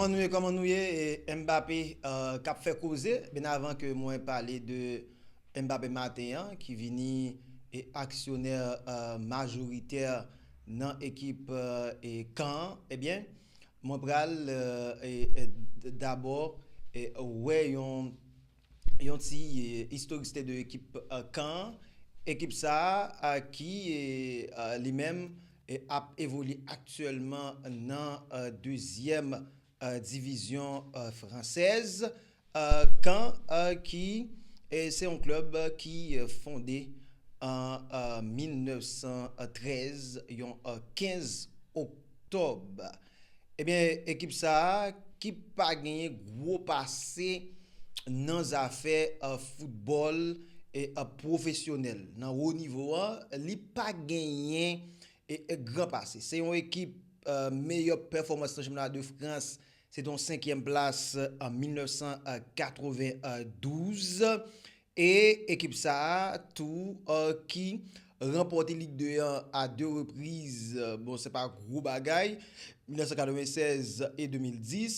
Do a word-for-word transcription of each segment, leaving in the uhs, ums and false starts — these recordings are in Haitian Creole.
Kòman nou ye, kòman nou ye? E Mbappé, euh, k ap fè koze. Byen avan ke mwen pale de Mbappé maten an, ki vini e aksyonè, euh, majoritè nan ekip, euh, e Caen an, ebyen, mwen pral, euh, e, e, d-, dabò, e, wè yon, yon ti, e, istoriste de ekip, euh, Caen an. Ekip sa a, euh, ki, e, euh, li menm, e, ap evolye aktyèlman nan, euh, dezyèm, euh, divizyon, euh, fransèz. Euh, Caen, euh, ki, e, se yon klèb ki, euh, fonde an, euh, mil nèf san trèz, yon, euh, kenz oktòb. Ebyen, ekip sa a, ki pa genyen gwo pase nan zafè, euh, foutbòl e, euh, pwofesyonèl. Nan wo nivo a, li pa genyen e, e, gran pase. Se yon ekip, euh, meyè pèfòmans nan chanpyona de Frans, se te yon senkyèm plas, euh, an mil nèf san katrevendouz. E ekip sa a tou, euh, ki ranpòte Lig de an a de repriz, euh, bon, se pa gwo bagay, mil nèf san katrevennsèz e de mil dis,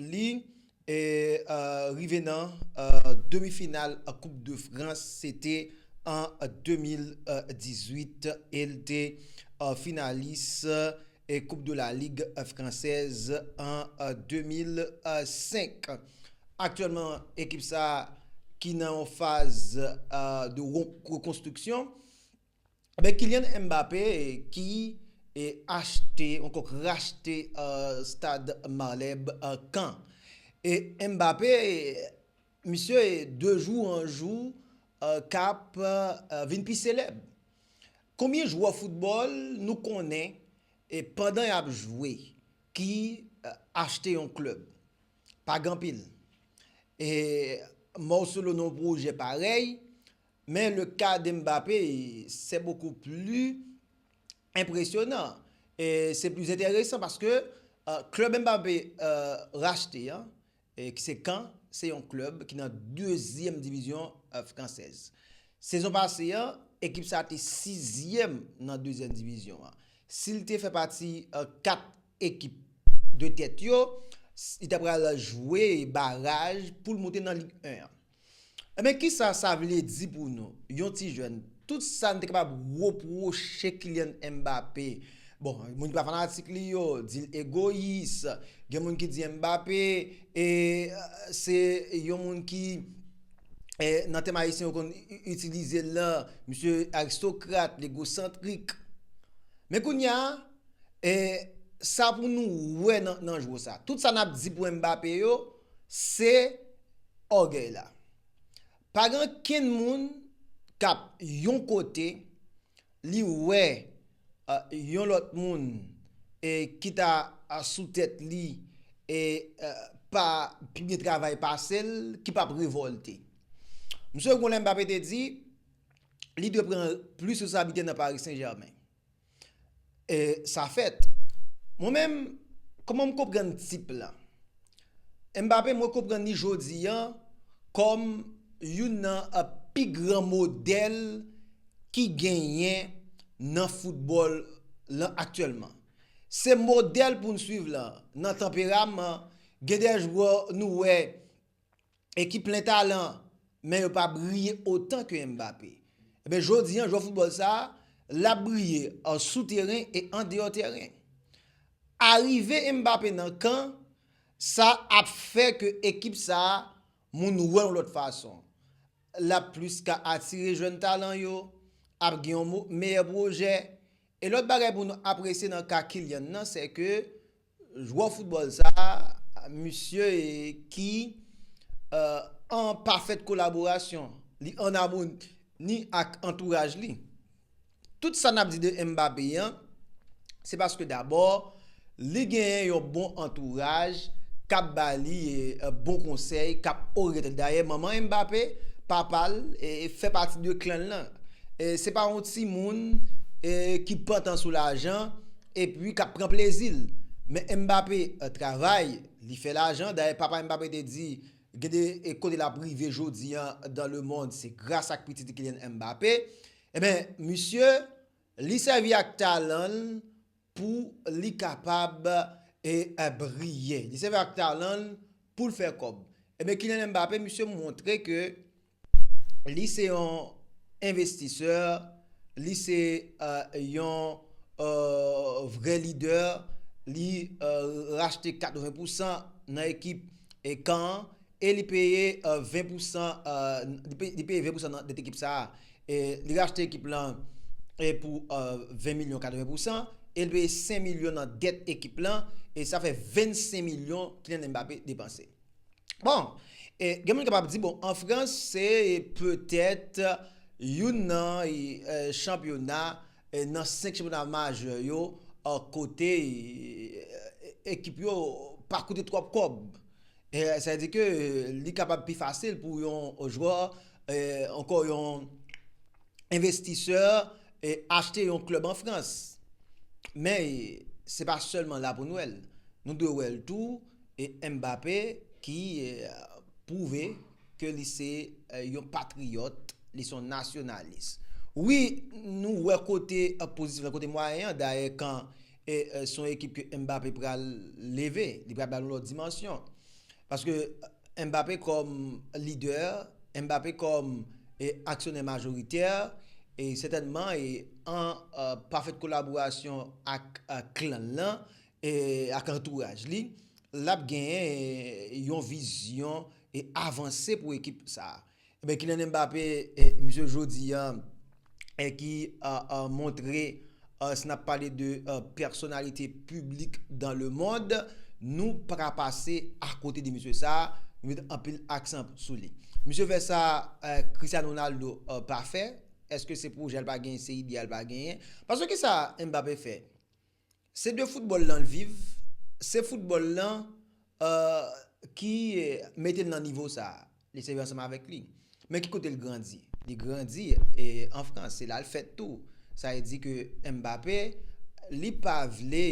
li, e, euh, rive nan, euh, demi final Koup de Frans, se te an de mil dizuit, e l te, euh, finalis, euh, e Koup de la Lig, euh, fransèz an, euh, de mil senk. Aktyèlman, ekip sa a ki nan yon faz, euh, de re-, rekonstriksyon. Ebyen, Kylian Mbappé, e, ki, e, achte, ankò rachte, euh, stad Maleb, euh, Caen. E Mbappé, e, misye, e, de jou an jou, euh, k ap, euh, vin pi selèb. Konbyen jwè foutbòl nou konnen, e, pandan y ap jwe, ki, euh, achte yon klèb? Pa gen anpil. E Marcelo nan yon pwojè parèy, men le ka de Mbappé, c'est beaucoup plus impressionnant. E se pli enteresan paske, euh, klèb Mbappé, euh, rachte an, e ki se Caen, se yon klèb ki nan dezyèm divizyon, euh, fransèz. Sezon pase an, ekip sa a te sizyèm nan dezyèm divizyon an. Si l te fè pati, euh, kat ekip de tèt yo, s-, li ta pral jwe baraj pou l monte nan Lig en an. Ebyen, kisa sa vle di pou nou? Yon ti jèn, tout sa n te kapab repwoche Kylian Mbappé. Bon, moun ki pa fanatik li yo, di l egoyis. Gen moun ki di Mbappé, e, euh, se yon moun ki, e, nan tèm ayisyen yo konn i-, i-, itilize l lan, misye aristokrat, l egosantrik. Men kounye a, e, sa pou nou wè nan, nan jwè sa. Tout sa n ap di pou Mbappé yo, se ògèy la. Pa gen okenn moun k ap yon kote, li wè, euh, yon lòt moun, e, ki ta, euh, sou tèt li, e, euh, pa pi byen travay pase l, ki p ap revòlte. Misye Goulèn Mbappé te di, li dwe pran plis responsablite nan Paris Saint-Germain. E sa fèt. Mwen menm, kòman m konprann tip la? Mbappé, mwen konprann li jodi an kòm youn nan, a, pi gran modèl ki genyen nan foutbòl lan aktyèlman. Se modèl pou n swiv lan, nan tanperaman, gen de jwè nou wè e ki plen talan, men yo pa briye otan ke Mbappé. Ebyen, jodi an, jwè foutbòl sa a, l ap briye an sou teren e andeyò teren. Arive Mbappé nan Caen, sa ap fè ke ekip sa a, moun wè yon lòt fason. L ap plis ka atire jèn talan yo, ap gen yon mo-, meyè pwojè. E lòt bagay pou nou apresye nan ka Kylian nan, se ke jwè foutbòl sa a, misye e ki, euh, an pafèt kolaborasyon, li an amoni ak antouraj li. Tout sa n ap di de Mbappé an, se paske dabò, li genyen yon bon antouraj k ap ba li, e, e, bon konsèy, k ap oryante l. Dayè, manman Mbappé, papa l, e, fè pati de klan l lan. E, se pa yon timoun, e, ki pantan sou lajan, epi k ap pran plezi l. Men Mbappé, e, travay, li fè lajan. Dayè, papa Mbappé te di, gen de, e, kote l ap rive jodi an dans le monde, se gras ak pitit li Kylian Mbappé. Ebyen, misye, li sèvi ak talan l pou li kapab e, e, briye. Li sèvi ak talan l pou l fè kòb. Ebyen, Kylian Mbappé, misye montre ke li se yon envestisè, li se, e, yon, e, vrè lidè, li, e, rachte katreven pousan nan ekip, e, Caen an, e li peye, e, ven pousan, e, li pe-, li peye ven pousan nan dèt ekip sa a. E, li rachte ekip lan, e, pou, e, ven milyon katreven pousan, e li peye senk milyon nan dèt ekip lan, e sa fè vennsenk milyon Kylian Mbappé depanse. Bon, e, gen moun kapab di, bon, an Frans, se petèt youn nan, e, chanpyona, e, nan senk chanpyona majè yo, e, kote, e, ekip yo pa koute twòp kòb. E, sa vle di ke li kapab pi fasil pou yon jwè, e, ankò yon envestisè, e, achte yon klèb an Frans. Men, e, se pa sèlman la pou nou wè l. Nou dwe wè l tou, e, Mbappé ki, e, pwouve ke li se, e, yon patriyòt, li se yon nasyonalis. Wi, nou wè kote, e, pozitif lan, kote mwayen an, dayè kan, e, e, se yon ekip ke Mbappé pral leve, li pral ba nou lòt dimansyon. Paske Mbappé kòm lidè, Mbappé kòm, e, aksyonè majoritè, e sètènman, e an, e, pafèt kolaborasyon ak, e, klan lan, e ak antouraj li, l ap genyen, e, yon vizyon, e, avanse pou ekip sa a. Ebyen, Kylian Mbappé, e, misye jodi a, e, ki, e, e, montre, e, si n ap pale de, e, pèsonalite piblik dans le monde, nou pa ka pase akote de misye sa a, nou met anpil aksan sou li. Misye fè sa, e, Cristiano Ronaldo, e, pa fè. Èske se pwojè l pa genyen, se ide a l pa genyen? Paske kisa Mbappé fè? Se de foutbòl lan l viv, se foutbòl lan, e, ki, e, mete l nan nivo sa a. Li sèvi ansanm avèk li. Men ki kote l grandi? Li grandi, e, an Frans, se la l fèt tou. Sa vle di ke Mbappé, li pa vle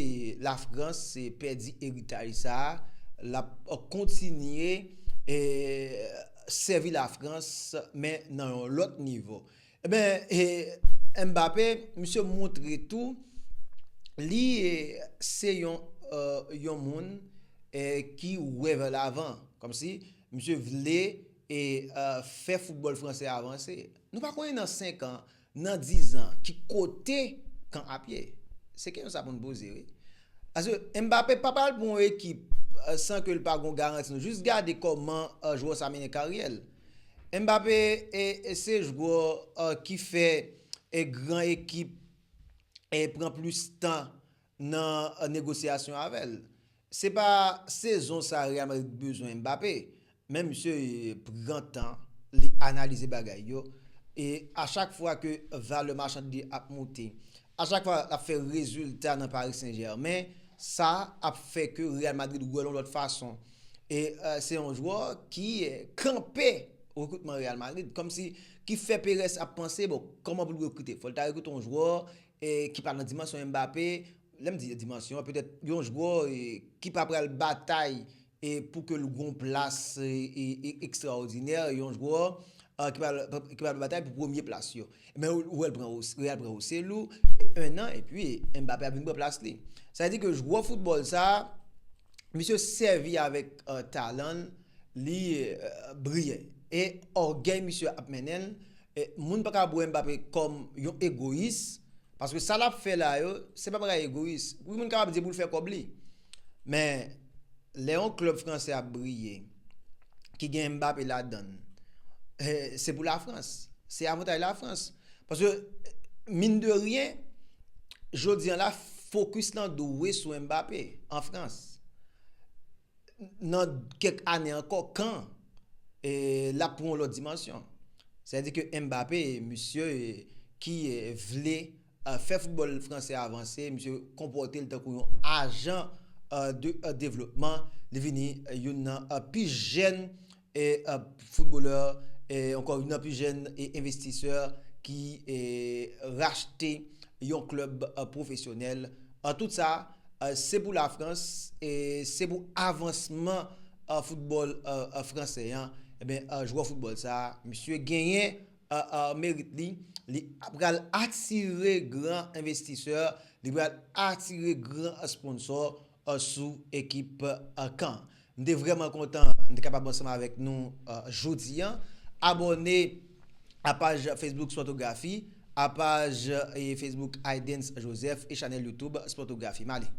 Lafrans, e, pèdi eritaj sa a, l ap kontinye, e, sèvi Lafrans, men nan yon lòt nivo. Ebyen, e, Mbappé, misye montre tou, li, e, se yon, e, yon moun, e, ki wè vè lavan. Kòmsi misye vle, e, e, fè foutbòl fransè avanse. Nou pa konnen nan senk an, nan dizan, ki kote Caen ap ye. Se kesyon sa pou n poze, wi. Paske Mbappé pa pral pran yon ekip, e, san ke l pa gon garanti. Nou jis gade kòman, e, jwè sa mennen karyè l. Mbappé, e, e se jwè, e, ki fè, e, gran ekip, e, pran plis tan nan, e, negosyasyon avè l. Se pa sezon sa Real Madrid bezwen Mbappé, men misye, e, pran tan, li analize bagay yo. E a chak fwa ke valè machann li ap moute, a chak fwa l ap fè rezilta nan Paris Saint-Germain, sa ap fè ke Real Madrid wè l yon lòt fason. E, e, se yon jwè ki, e, kanpe rekritman Real Madrid. Kòmsi ki fè Perez ap panse, bon, kòman pou l rekrite? Fò l ta rekrite yon jwè, e, ki pa nan dimansyon Mbappé. Lè m di dimansyon an, petèt yon jwè, e, ki pa pral batay, e, pou ke l gon plas, e, e, e, ekstraòdinè, yon jwè, e, ki pral, ki pral batay pou premye plas yo. Men ou, ou wè l pran, Real pran Joselu, e, en an, epi Mbappé ap vin pran plas li. Sa vle di ke jwè foutbòl sa, misye sèvi avèk, e, talan l, li, e, briye. E ògèy misye ap mennen l. E moun pa ka bwè Mbappé kòm yon egoyis, paske sa l ap fè la yo, se pa bagay egoyis. Wi, moun kapab di pou l fè kòb li. Men, lè yon klèb fransè ap briye, ki gen Mbappé ladan l, e, se pou Lafrans. Se avantay Lafrans. Paske, mine de rien, jodi an la, fokis lan dwe sou Mbappé, an Frans. Nan kèk ane ankò, Caen, e, l ap pran yon lòt dimansyon. Sa vle di ke Mbappé, misye, e, ki, e, vle, e, fè foutbòl fransè avanse, misye konpòte l tankou yon ajan, e, de, e, devlopman. Li vini, e, youn nan, e, pi jèn, e, e, foutbolè, e, ankò youn nan pi jèn, e, envestisè ki, e, rachte yon klèb, e, pwofesyonèl. An tout sa, e, se pou Lafrans, e se pou avansman, e, foutbòl, e, e, fransè an. Ebyen, e, jwè foutbòl sa, misye genyen, e, e, merit li. Li pral atire gran envestisè, li pral atire gran sponsò, sou ekip Kan. M te vrèman kontan m te kapab ansanm avèk nou jodi a. Abòne a paj Facebook Spòtografi, a paj Facebook Aydens Joseph e chanèl YouTube Spòtografi. M ale.